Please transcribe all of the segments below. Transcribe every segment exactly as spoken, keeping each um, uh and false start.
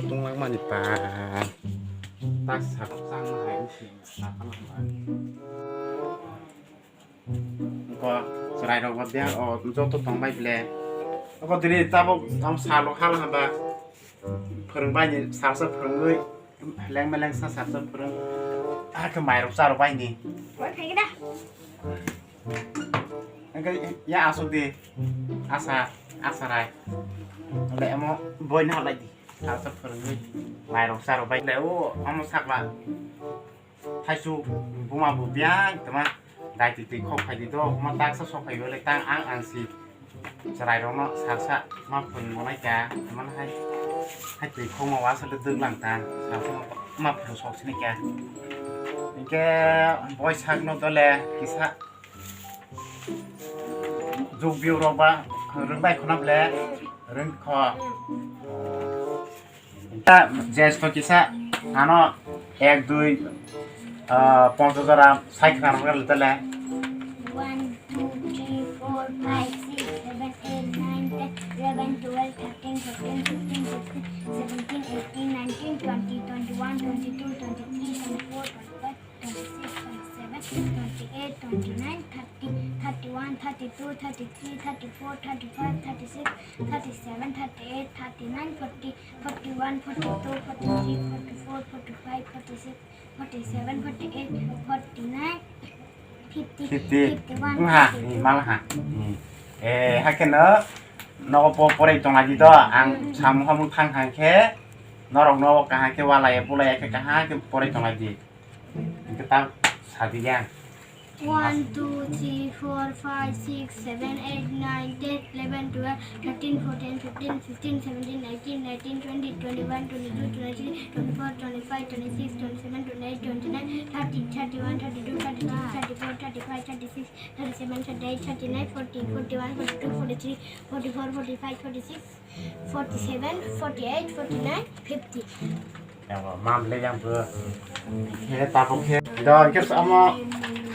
Tonglang mani pa. Tak sak sang hai si. Ko chwrai rok ba biang o joto tong bai ble. Ko diri tabuk tong salo hal haba. Phwrwng bai ni salsa phwrwngwi leng meleng sa salsa phwrwng. Hakhe mairok charo bai ni. Koi khai da. Hingke ya asuk di. Asa, asa rai. Ole amo boi na halai di. Salsa phwrwngwi mairok charo bai. Le o amo sakla. Thaisu buma bo biang tama dai twi twi khok phai di do, ma taksa sok phai bole tang ang ang si chwrai rokno salsa ma phwrwng bo nai kha, tama hai hai twi khok ma wasa le dwk lang tang salsa ma phwrwng sok sini kha. Hingke boi sak no dole kisa juk biu rok ba rwng bai khuna ble rwng kho. Ta jesto kisa ano ek dui ah, ponchas jora sai khna rok le tele. One, two, three, four, five, six, seven, eight, nine, ten, eleven, twelve, thirteen, fourteen, fifteen, sixteen, seventeen, eighteen, nineteen, twenty, twenty-one, twenty-two, twenty-three, twenty-four, twenty-five, twenty-six, twenty-seven, twenty-eight, twenty-nine, thirty, thirty-one, thirty-two, thirty-three, thirty-four, thirty-five, thirty-six, thirty-seven, thirty-eight, thirty-nine, forty, forty-one, forty-two, forty-three, forty-four, forty-five, forty-six, forty-seven, forty-eight, forty-nine, fifty, fifty. Fifty-one, wngha, fifty-two. Mal ha. Eh, hakhe no nogo po porei tongla di do. Ang samung hamung thang thang khe norok no kaham khe walai bulai khe kaham khe porei tongla di. Hingke ta sadi ya. One, two, three, four, five, six, seven, eight, nine, ten, eleven, twelve, thirteen, fourteen, fifteen, sixteen, seventeen, eighteen, nineteen, twenty, twenty-one, twenty-two, twenty-three, twenty-four, twenty-five, twenty-six, twenty-seven, twenty-eight, twenty-nine, thirty, thirty-one, thirty-two, thirty-three, thirty-four, thirty-five, thirty-six, thirty-seven, thirty-eight, thirty-nine, forty, forty-one, forty-two, forty-three, forty-four, forty-five, forty-six, forty-seven, forty-eight, forty-nine, fifty. Yang mam le yang bu. He tapok he. Do ke samo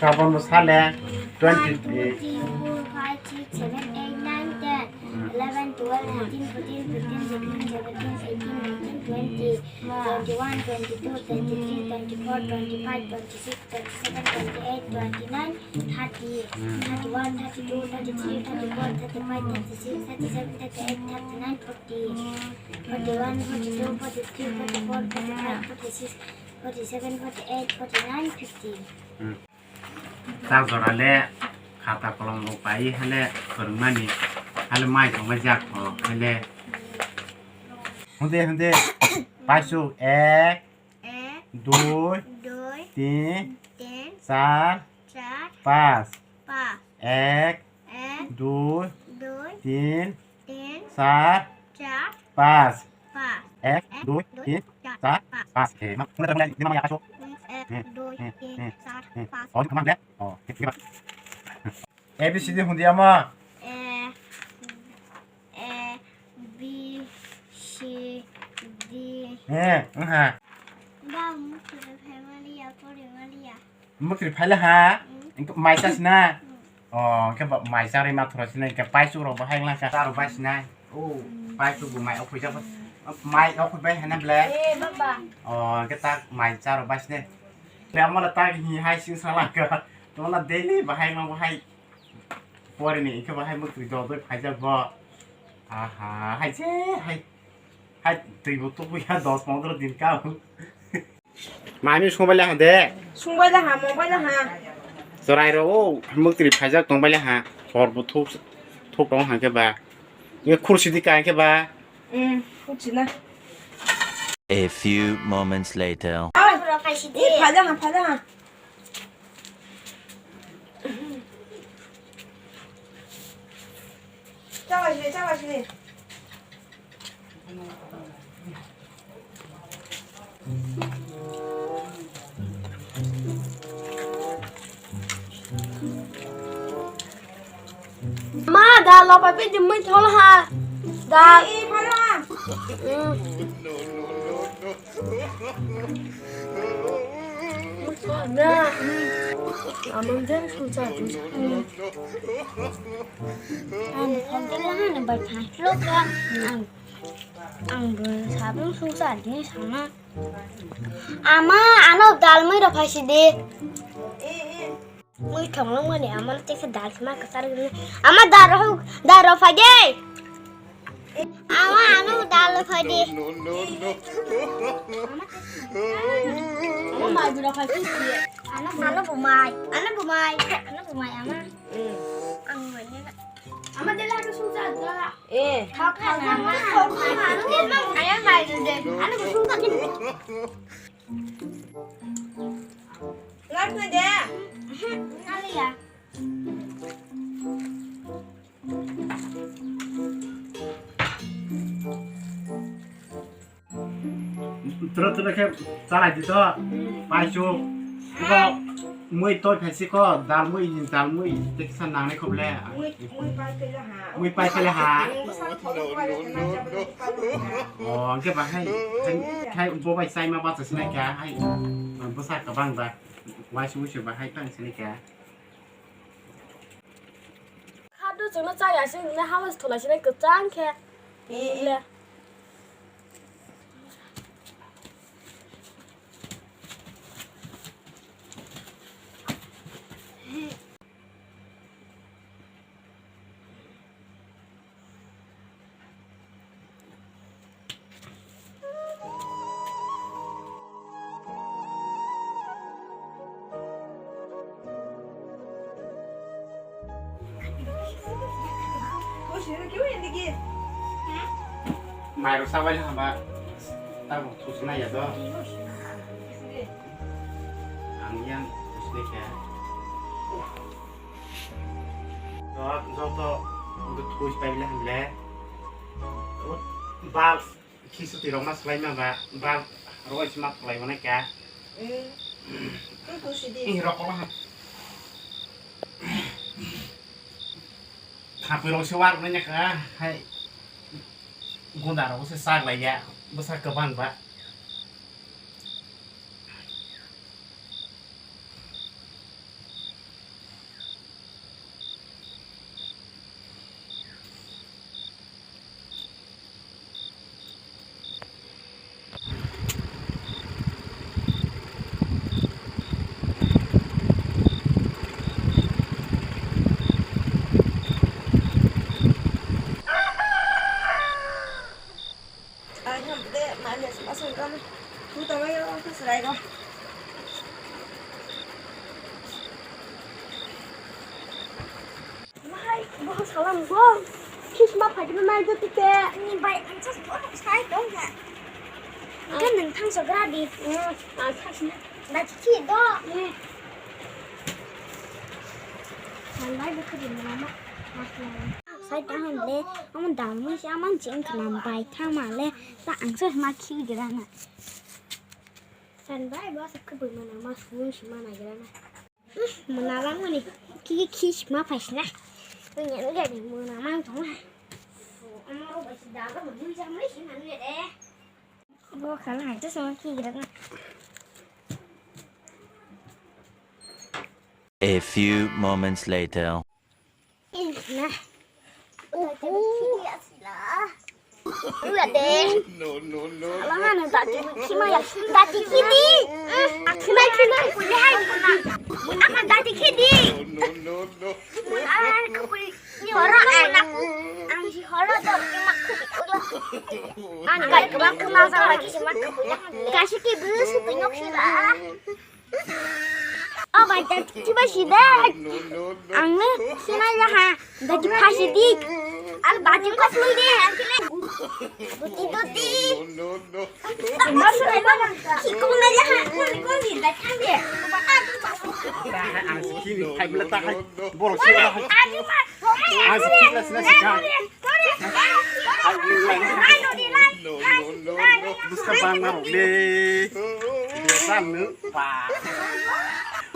sabon mo sale twenty. One, two, three, four, five, six, seven, eight, nine, ten, eleven, twelve, thirteen, fourteen, fifteen, sixteen, seventeen, eighteen, nineteen, twenty, twenty-one, twenty-two, twenty-three, twenty-four, twenty-five, twenty-six, twenty-seven, twenty-eight, twenty-nine, thirty, thirty-one, thirty-two, thirty-three, thirty-four, thirty-five, thirty-six, thirty-seven, thirty-eight, thirty-nine, forty, forty-one, forty-two, forty-three, forty-four, forty-five, forty-six, forty-seven, forty-eight, forty-nine, fifty. Ta jora le khata kolom rok pai hale phwrwngmani hale mai tongma jak kho hale. Hunde hunde. Paisuk ek, ek, dui, dui, tin, tin, char, char, pas, pas, ek, ek, dui, dui, tin, tin, char, char, pas, pas, ek, ek, dui, dui, tin, char, char, pas, pas. Eh, mak, mula mula lima maya kasuk. Ek, dui, tin, char, pas. Oh, ini kemana dia? Oh, ini apa? A B C D hundi ama. A, A, B, C, D. Eh, engha. Ba, mukri family ya, pori mali ya. Mukri phaila ha? Mm. Engka mai chas na? Mm. Oh, engka ba mai chari ma thura sina, engka pai chuk rok bahai engla ka. Charo bai sina. Oh, pai chuk bo mai okhoi jak ba. Mai okhoi bai hana ble. Eh, baba. Oh, engka tak mai charo bai sina. Ble amala tak hi hai sing sala ka. Tola daily bahai ma bahai. Pore ni, ikhe bahai mukri dodoi phaijak bo. Aha, hai je, hai. Hai, twi bo tubu ya dos pondro din ka. Mami sungbai la ha de. Sungbai la ha, mungbai la ha. Chwrai ro, o, mukri phaijak tongbai la ha. Hor bo thuk, thuk tong hangke ba. Ye khursi di ka hangke ba. Hmm, khursi na. A few moments later. Ah, phaijak ha, phaijak ha. Chala sini, chala sini. Ma, da lo pa pe jimui thol ha. Da. Ee, ee, phalo ha. Mm. Ang phone tela hana bai phai. Lok ya. Ang. Ang bo sabung suksa dini sana. Ama, ano dal mui rok phaisi di. Mui thonglong mani ama teksa dal sima kwchar gini. Ama dal rok, dal rok phai di. Ama, ano dal phai di. Ama mai bura phai si. Ano, ano bumai, ano bumai, ano bumai ama. Ama dela ko suksa da. Eh. Turo turo khe chalai di to. Paisuk. Iko mui toi phaisi ko, dal mui, dal mui, tei kisa nangnai kho ble. Mui, mui pai khe le ha. Mui pai khe le ha. Bwsa thok bai le khe nai jabo le pai le ha. Oh, hwnkhe ba hai, hai, hai bo bai chai ma bacha sinai kha, hai. Bwsa kwbang ba. Waisuk waisuk ba hai tang sinai kha. Khado chwngno chaya se hwnwi hamas thulai sinai kwchang khe. Eh, eh. Le. Mairok sabai hamba tamo thusna ya do. Ang yang thusni khe. Joto, joto, thus pai bile hamle. Bal, khisu twi rok ma slai ma ba, bal, roi sma slai ma nai kha. Eh, twi twi si di. Ih, rok ko ha. Thapwi rok se war nai kha, hai. Gunda rok se sak lai ya, bwsa kwbang ba. Ai, ham de, manya se masuk kan. Tu tawai ro, tu serai ro. Wahai, bo salam go. Khisma phai de nai jati te. Ni bai, ang sa go, sai dong na. Kan nang thang so gra di. Hmm, ang sa si. Ba chi do. Hmm. San bai, bo khadi mama. Sai ta han le, amo dal mo si aman ching khnam bai thang ma le, ta ang so ma khi de na. San bai, bo sa khu bai mana ma su si mana de na. Mwnamani, kiki kis ma phaisna. Wngya wngya ni mwnamang tongma. Amaro bai si daga bo nui jamai si manu de. Bo khala hai to sama ki gira na. A few moments later. Ih, na. Uhu. Uya de. No, no, no. Ala hanu dati khimaya. Dati khidi. Khimai khimai puli hai puna. Ama dati khidi. No, no, no. Ala hanu khuli. Ni horo ai. Ang si horo do. Ni mak khuli. Ang kai kebang kemang sama lagi si mak khuli. Kasih ki bus tu nyok si ba. O bai, ta kiba si de. Ang no sinai ya ha. Da ki phasi di. Al bati ko sui de, ang kile. Duti duti. Mas na ba. Ki ko na ya ha. Ko ni da kan de. Ba a tu ba. Ang si kini thai bela ta hai. Borok si ba hai. Ani ma. Ang si kini la sina si ka. Buska bangma rok le. Biasan no. Pa.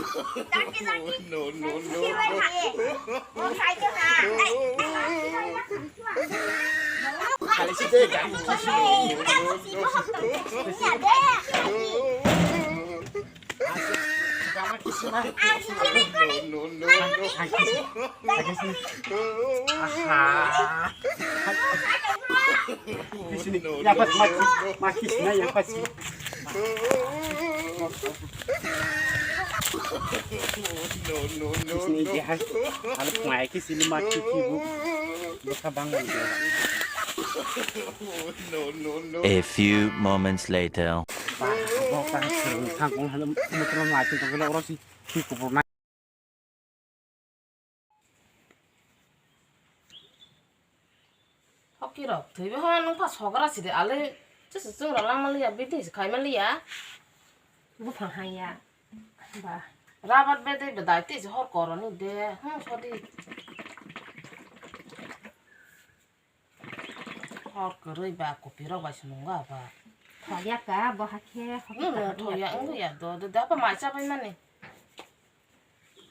No, no, no, no. Kali si de. No, no, no, no. Aha. Kisini, yang pas mati, mati sini yang pas. Kisini dia hai. Kalau pengai kisini mati kibu. Baka bangun dia. A few moments later. Bah, bokang serung thangkong halam motor mati tongkela orosi. Ki kubur na. Hoki rok thwiwi ho nung pha sogra sidi ali chwswk chwng rok langma liya bidi se khaima liya. Buphang haya. Ba. Rabat bedai bedai tei se hor koroni de. Hmm, sodi. Hor kwrwi ba kopi rok bai se nunga ba. Thoya ka bo hakhe hoki. Hmm, thoya wngya do. De da pa mai cha bai mani.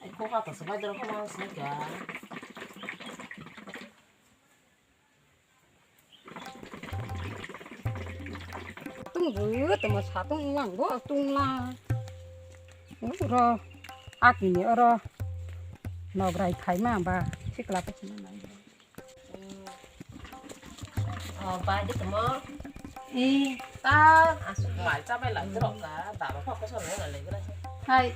Ai, kokha to se bai doro, kokha se kya. Tung bu temo satung lang bo tung la. Uro akini oro nograi phaima ba sikla pa sini nai. Oh, bai de temo. I. Ta asuk mai cha bai lai rok ka, daro kha kosa nang lai gra. Hai.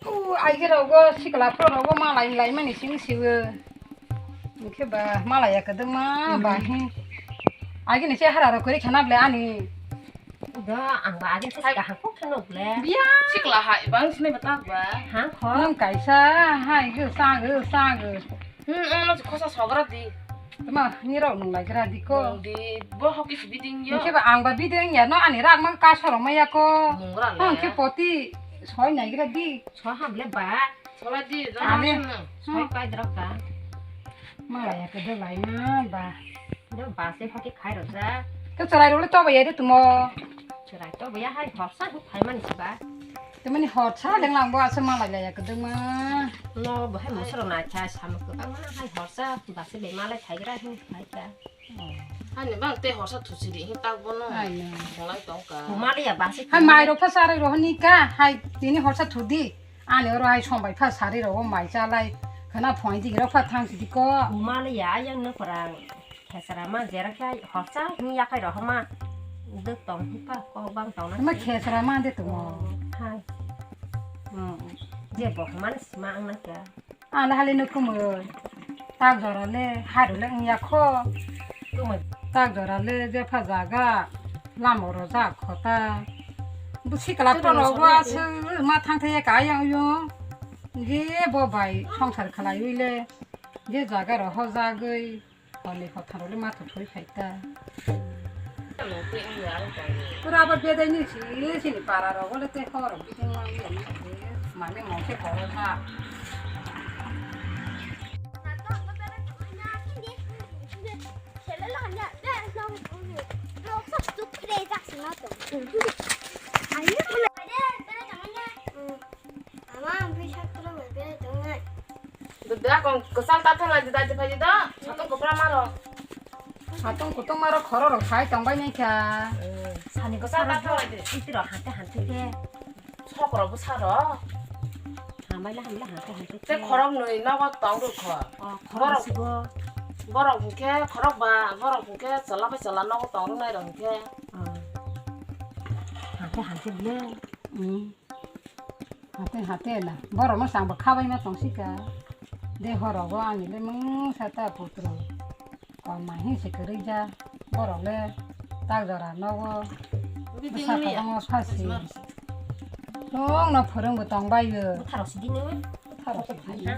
U ai ge rogo sikla pro rogo malai lai mani sing siwe. Ke ba malai ya kadang ma ba hi. Ai ge ni se hara ro kori khana ble ani. Do ang ba agin se kaham kok thano ble. Biya. Sikla hai bang sini betak ba. Hang kho. Nang kaisa hai ge sa ge sa ge. Hmm, ano khosa sogra di. Tama ni rok nung lai gra di ko. Nung di bo hoki si biding yo. Nung ke ba ang ba biding ya no ani rak mang ka soro maya ko. Nung ra le. Ang ke poti soi nai gra di. Soi ham le ba. Soi di. Ani. Soi kai dra ka. Malai ya ke de lai ma ba. Do ba se hoki khai ro ja. Ke chwrai rok le tobo ya de tumo. Chwrai tobo ya hai horsa hu phai mani si ba. Te mani horsa deng lang bo asa malai ya ke de ma. No bo hai musoro na cha samu ko ba ma hai horsa ba se be malai khai gra hu hai ta. Ani bang te horsa thusi ri hi tak bono. Ai no. Kholai tong ka. Humali ya ba se. Hai mai rok pha sarai ro ni ka hai tini horsa thudi. Ani oro hai sombai pha sari rogo mai chalai khana phone di rok pha thang sidi ko. Umale ya yang no parang khesra ma jera khe horsa ni yakai rohoma duk tong hi pa ko bang tong na. Ma khesra ma de tumo. Hai. Hmm. Je bo man sima ang na kya. Ala hali no kumoi. Tak jora le haru le ang ya kho. Kumoi. Tak jora le je pha jaga. Lama oro jak khota. Bu sikla pro rogo aswk ma thang thai ka yang yo. Je bo bai songsar khalai wi le. Je jaga ro ho jagwi. Holi hotha ro le ma thoi phai ta. Pura abo bedai ni si, sini para rogo le te horo biding ma wi ni. Mami mo se ko ha. Dudra kong kesal ta thang lagi tadi pagi do. Satung kopra maro. Satung kutung maro khoro rok sai tong bai nai kha. Sani kesal ta thang lagi. Itiro hante hante ke. Sokro bwsarok. Hambai la hamla hante hante. Tei khorok nwi nogo tong rwkho. Oh, khorok borok sigo. Borok hwnkhe khorok ba, borok hwnkhe chwla bai chwla nogo tong rwnai rok hwnkhe. Oh. Hante hante bile. Hmm. Hante hante la. Borok no chang bo khabai ma tong sika. De horogo ani le mungsa ta putro. Kol mai hi se kwrwi ja, borok le tak jora nogo. Bwsa kwbangma pha si. Tong no phwrwng bo tong bai o. Bwtharok si dini. Bwtharok si dini.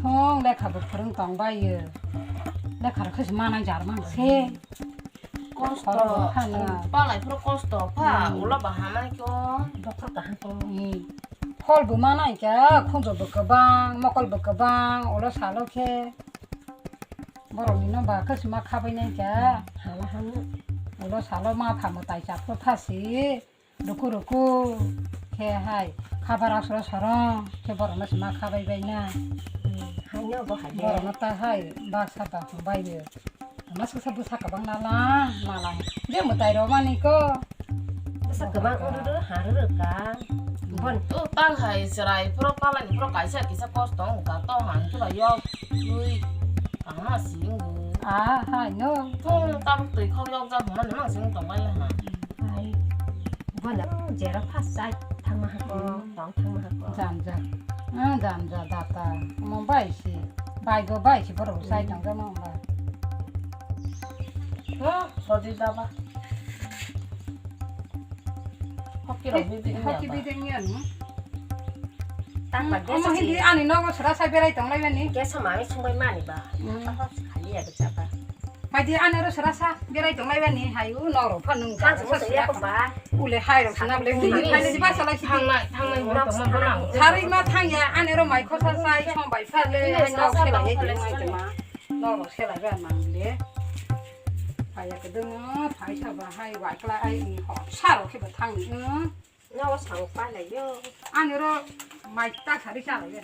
Tong lekha bo phwrwng tong bai o. Lekha rok khe se manai jar mang se. Kosto. Palai phuru kosto pha, ulo bahama kyo. Dokhor kaham ko. Phol bo manai kya, khunjo bo kwbang, mokol bo kwbang, ulo salo khe. Borok ni no ba khe sima khabai nai kha. Hala hanu. Ulo salo ma pha mwtai chapro pha si. Ruku ruku khe hai khabar asro sorong khe borok no sima khabai bai na. Hai no bo hai. Borok no ta hai baksa ba hum bai yo. Ama suksa bwsa kwbang na la ma la. Je mwtai rok mani ko. Bwsa kwbang uru uru ha uru ka. Bon. O tang hai chwrai phuro palai phuro kaisa kisa kosto wng ka tong han khe ba yok twi. Kaham ma si wng. Ah, hai no. Phung tabuk twi khok yok jak hwnmani mang sing tong bai le ha. Hai. Bono jera phas chai thangma hako, tong thangma hako. Jam jam. Ah, jam jam data. Mo bai si. Bai go bai si borok sai tong jak mo bai. Ho, sodi daba. Hoki rok bidi. Hoki bidi ni anu. Tang ba gas. Omo hindi ani nogo sera sai berai tong lai bani. Gas ma ami sungbai mani ba. Apa khali ya kechaba. Hai di ani ro sera sa berai tong lai bani. Hai u noro pha nung. Kan semua saya apa ba? Ule hai rok sana bole. Hai di ba salai si. Thangnai, thangnai mo tong mo nang. Sari ma thang ya ani ro mai khosa sai song bai pha le. Hai nok sela ye tong lai tong ma. Norok selai ba mang le. Phaiya kwdwng no, phaisa ba hai wai kla ai ni hor saro khe ba thang ni. No, o sao pa lai yo. Ani ro mai ta sari sa lai ya.